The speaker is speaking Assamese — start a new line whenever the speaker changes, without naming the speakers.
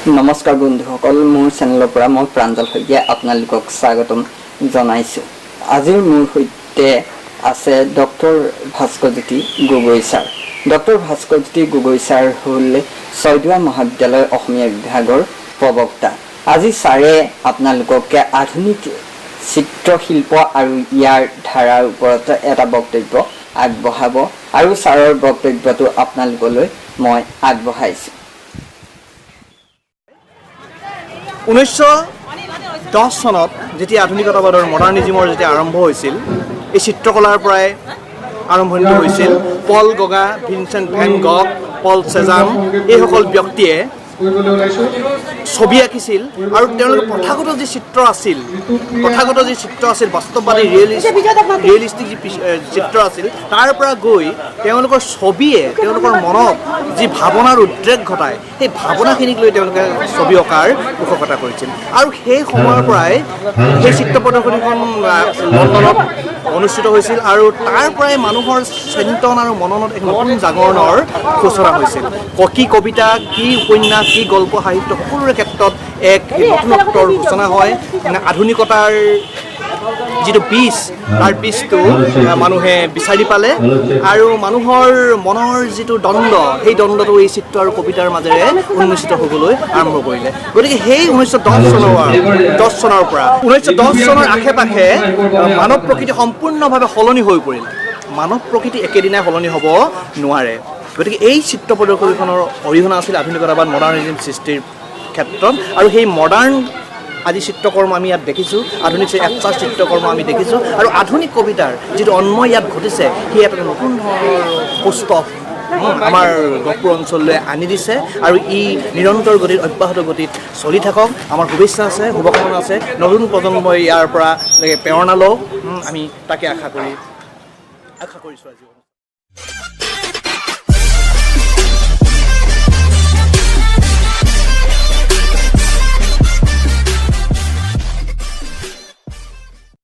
নমস্কাৰ বন্ধুসকল, মোৰ চেনেলৰ পৰা মই প্ৰাঞ্জল শইকীয়া আপোনালোকক স্বাগতম জনাইছোঁ। আজিৰ মোৰ সৈতে আছে doctor Bhaskarjyoti Gogoi sir. Doctor Bhaskarjyoti Gogoi sir হ'ল ছয়দুৱাৰ মহাবিদ্যালয় অসমীয়া বিভাগৰ প্ৰবক্তা। আজি ছাৰে আপোনালোকক আধুনিক চিত্ৰশিল্প আৰু ইয়াৰ ধাৰাৰ ওপৰত এটা বক্তব্য আগবঢ়াব আৰু ছাৰৰ বক্তব্যটো আপোনালোকলৈ মই আগবঢ়াইছোঁ।
1910 চনত যেতিয়া আধুনিকতাবাদৰ মডাৰ্ণিজিমৰ যেতিয়া আৰম্ভ হৈছিল, এই চিত্ৰকলাৰ পৰাই আৰম্ভণিটো হৈছিল। পল গগা, ভিনচেণ্ট ভেন গগ, পল চেজান এইসকল ব্যক্তিয়ে ছবি আঁকিছিল আৰু তেওঁলোকে প্ৰথাগত যি চিত্ৰ আছিল, বাস্তৱবাদী ৰিয়েলিষ্টিক যি চিত্ৰ আছিল, তাৰ পৰা গৈ তেওঁলোকৰ ছবিয়ে তেওঁলোকৰ মনত যি ভাৱনাৰ উদ্ৰেক ঘটায়, সেই ভাৱনাখিনিক লৈ তেওঁলোকে ছবি অঁকাৰ পোষকতা কৰিছিল। আৰু সেই সময়ৰ পৰাই সেই চিত্ৰ প্ৰদৰ্শনীখন লণ্ডনত অনুষ্ঠিত হৈছিল আৰু তাৰ পৰাই মানুহৰ চিন্তন আৰু মননত এক নতুন জাগৰণৰ সূচনা হৈছিল। কি কবিতা, কি উপন্যাস, কি গল্প, সাহিত্য, সকলোৰে ক্ষেত্ৰত এক নতুনত্বৰ সূচনা হয়। মানে আধুনিকতাৰ যিটো বীজ, তাৰ বীজটো মানুহে বিচাৰি পালে আৰু মানুহৰ মনৰ যিটো দ্বন্দ্ব, সেই দ্বন্দ্বটো এই চিত্ৰ আৰু কবিতাৰ মাজেৰে উন্মোচিত হ'বলৈ আৰম্ভ কৰিলে। গতিকে সেই 1910 চনৰ পৰা 1910 চনৰ আশে পাশে মানৱ প্ৰকৃতি সম্পূৰ্ণভাৱে সলনি হৈ পৰিল। মানৱ প্ৰকৃতি একেদিনাই সলনি হ'ব নোৱাৰে। গতিকে এই চিত্ৰ প্ৰদৰ্শনীখনৰ অৰিহণা আছিল আধুনিকতাবাদ, মডাৰ্ণিজিম সৃষ্টিৰ ক্ষেত্ৰত। আৰু সেই মডাৰ্ণ আজি চিত্ৰকৰ্ম আমি ইয়াত দেখিছোঁ, আধুনিক একচাৰ চিত্ৰকৰ্ম আমি দেখিছোঁ আৰু আধুনিক কবিতাৰ যিটো অন্বয় ইয়াত ঘটিছে, সি এটা নতুন ধৰণৰ সৌষ্ঠৱ আমাৰ গহপুৰ অঞ্চললৈ আনি দিছে আৰু ই নিৰন্তৰ গতিত, অব্যাহত গতিত চলি থাকক। আমাৰ শুভেচ্ছা আছে, শুভকামনা আছে। নতুন প্ৰজন্মই ইয়াৰ পৰা প্ৰেৰণা লওক, আমি তাকে আশা কৰিছোঁ আজি।